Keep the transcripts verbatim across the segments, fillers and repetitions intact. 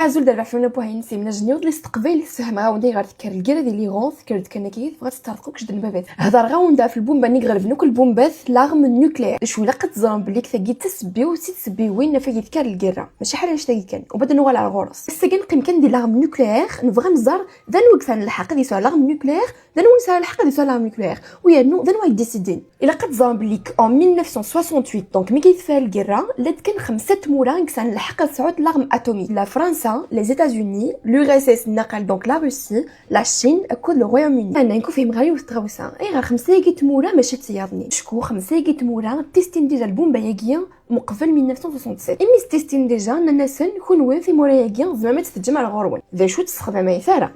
Azul d rrbeḥ fell-awen a buhayen, si mnajniwed li s teqbaylit, sfehmeɣ-awen-d ayɣer tekker lgirra di l'Iran, tekker-d kan akka tebɣa ad testeɛreq akk jedden babat. Hedreɣ-awen-d ɣef lbumba-nni iɣelben akk lbumbat, l'arme nucléaire. D acu ilaq ad teẓrem belli tagi d tasebbiwt si tsebbiwin ɣef wagi tekker lgirra, mačči ḥala annect-agi kan. U bad ad nuɣal ar ɣur-s. Ass-agi neqqim kan di l'arme nucléaire, nebɣa ad nẓer d anwa i yesɛan lḥeqq ad yesɛu l'arme nucléaire, d anwa i yesɛa lḥeqq ad yesɛu l'arme nucléaire, u yernu d anwa i yeddisidin. Ilaq ad teẓrem belli en mille neuf cent soixante-huit, donc mi kan tefra lgirra, llant kan xemsa tmura i yesɛan lḥeqq ad sɛunt l'arme atomique. La Fransa, les États-Unis, l'U R S S, naqal donc la Russie, la Chine, akked le Royaume-Uni. Ana nekk ur fhimeɣ ara yiwet n tɣawsa. Ayɣer xemsa-agi tmura mačči d tiyaḍnin? Acku xemsa-agi tmura testin déjà lbumba-agi meqbel mille neuf cent soixante-sept. Imi s-testin déjà, nnan-asen, kunwi timura-agi tzemrem ad tt-teǧǧem ar ɣur-wen. D acu ur tt-sexdamayet ara?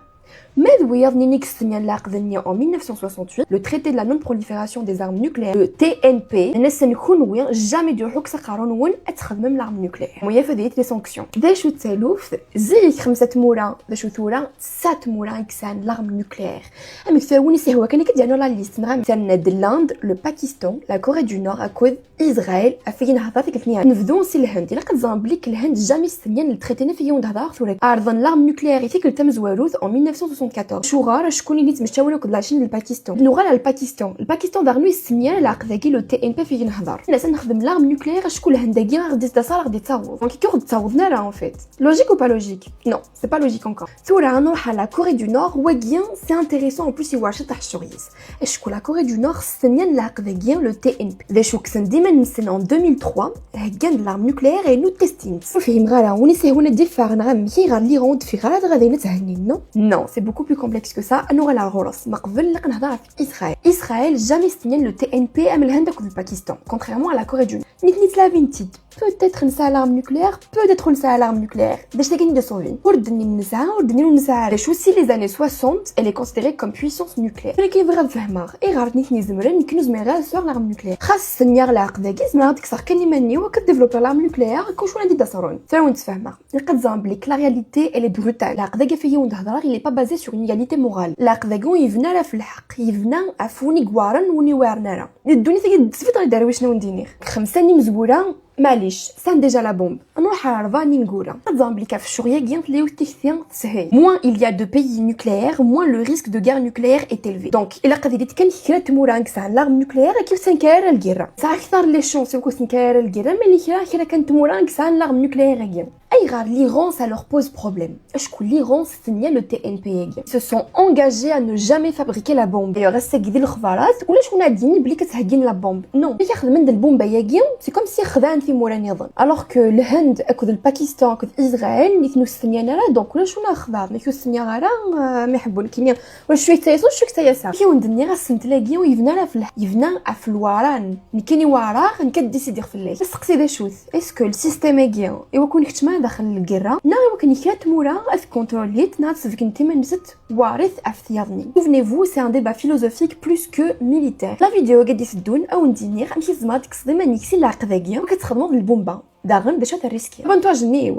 Ma d wiyaḍ-nni i yestenyan lɛeqd-nni en mille neuf cent soixante-huit, le traité de la non-prolifération des armes nucléaires, le T N P, nnan-asen kunwi, jamais d-iruḥ akk s aqerru-nwen ad txedmem l'arme nucléaire. Mu yafad-iyi-d les sanctions. D acu d taluft? Zik xemsa tmura, d acu tura? Tesɛa tmura i yesɛan l'arme nucléaire. Amek tura win i s-ihwa kan akka d-yernu la liste, neɣ amek? Terna-d l'Inde, le Pakistan, la Corée du Nord, akked Israël, ɣef wagi nehder tikkelt-nni. Nebdu si Lhend. Ilaq ad teẓrem belli Lhend jamais stenyan le traité-nni ɣef wagi nehder tura. Ɛerḍen l'arme nucléaire i tikkelt tamezwarut en mille neuf cent soixante-quatorze. Acuɣer? Acku nni ttmectcawen akked la Chine d le Pakistan. Nuɣal ar le Pakistan. Le Pakistan daɣen ur yessenyan lɛeqd-agi, le T N P ɣef wagi nehder. Nnan-as ad nexdem l'arme nucléaire acku Lhend-agi ɣer d-isdasar ɣer d-ittaweḍ. Donc, akka ur ɣ-d-ttaweḍen ara, en fait. Logique ou pas logique? Non, c'est pas logique encore. Tura ad nruḥ à la Corée du Nord, wagi c'est intéressant, en plus iweɛɛa ciṭuḥ ccɣel-is. Acku la Corée du Nord stenyan lɛeqd-agi, le T N P. D acu, kksen-d iman-nsen en deux mille trois, heggan-d l'arme nucléaire et nous testin-tt. Ur fhimeɣ ara, win i s-ihwan ad d-iffeɣ neɣ amek? Ayɣer l'Iran ur d-teffiɣ ara dɣa d ayen ad thenninen, non? Non, c'est beaucoup plus complexe que ça, ad nuɣal ar ɣur-s. Meqbel ilaq ad nehder ɣef Israël. Israël jamais stenyan le T N P am Lhend akked le Pakistan, contrairement à la Corée du Nord. Nitni tlabin-tt-id. Peut-être nesɛa l'arme nucléaire, peut-être ur nesɛi l'arme nucléaire. D acu tagi i d-iṣubin? Ur d-nnin nesɛa, ur d-nnin ur nesɛi ara. D acu, si les années soixante, elle est considérée comme puissance nucléaire. Walakin bɣiɣ ad fehmeɣ, ayɣer nitni zemren, nekk ur zmireɣ ara ad sɛuɣ l'arme nucléaire? Xas stenyaɣ lɛeqd-agi, zemreɣ ad kkseɣ kan iman-iw, ad développer l'arme nucléaire, akka ur d-iḍasarun. Tura ad wen-tt-fehmeɣ. Ilaq ad teẓrem belli la réalité, elle est brutale. Lɛeqd-agi ɣef wagi nehder, il est pas basé sur une égalité morale. Lɛeqd-agi ur yebni ara ɣef lḥeqq, yebna ɣef win i iweɛren, win ur iweɛren ara. Di ddunit-agi d tesfit ɣer iderwicen, ad wen-d-iniɣ. Xemsa n yimezwura, maɛlic, sɛan déjà la bombe. Ad nruḥ ar rebɛa n yineggura. Ad teẓrem belli ɣef ccɣel-agi tella yiwet tikti teshel. Moins il y a de pays nucléaires, moins le risque de guerre nucléaire est élevé. Donc, ilaq ad ilit kan kra n tmura i yesɛan l'arme nucléaire, akka ur stenyan ara lgirra. Tesɛa akteṛ les chances i ur stenyan ara lgirra, mais kra, kra kan n tmura i yesɛan l'arme nucléaire-agi. Ayɣer l'Iran, ça leur pose problème? Acku l'Iran stenyan le T N P-agi. Ils se sont engagés à ne jamais fabriquer la bombe. D'ailleurs, ass-agi di lexbarat, ulac win ad d-yini belli ad tt-heggin la bombe. Non, amek xedmen-d lbumba-agi, c'est comme si xedɛen timura nniḍen. Alors que Lhend akked le Pakistan akked Israël, nitni ur stenyan ara, donc ulac win ad xedɛen, nek ur stenyaɣ ara, euh, mi ḥebbu nekkini. Ulac cwi ttayas, ulac cwi ttayas. Amek i wen-d-nniɣ, asentel-agi ur yebna ara ɣef lḥ-, yebna ɣef lwaran. Nekkini weɛreɣ, nekk ad d-décidiɣ fell-ak. Asteqsi d acu-t? Est-ce que le système-agi i wakken keččmen daxel n lgirra, neɣ i wakken kra n tmura ad contrôlent, neɣ ad sbeggen iman-nsent weɛrit ɣef tiyaḍnin? Souvenez-vous, c'est un débat philosophique plus que militaire. La vidéo-agi i d-iteddun, ad wen-d-iniɣ amek i tzemreḍ ad tekkseḍ iman-ik si lɛeqd-agi, amek ad txedmeḍ lbumba. Daɣen, d acu-t rrisk-agi? Bon, toi, je n'ai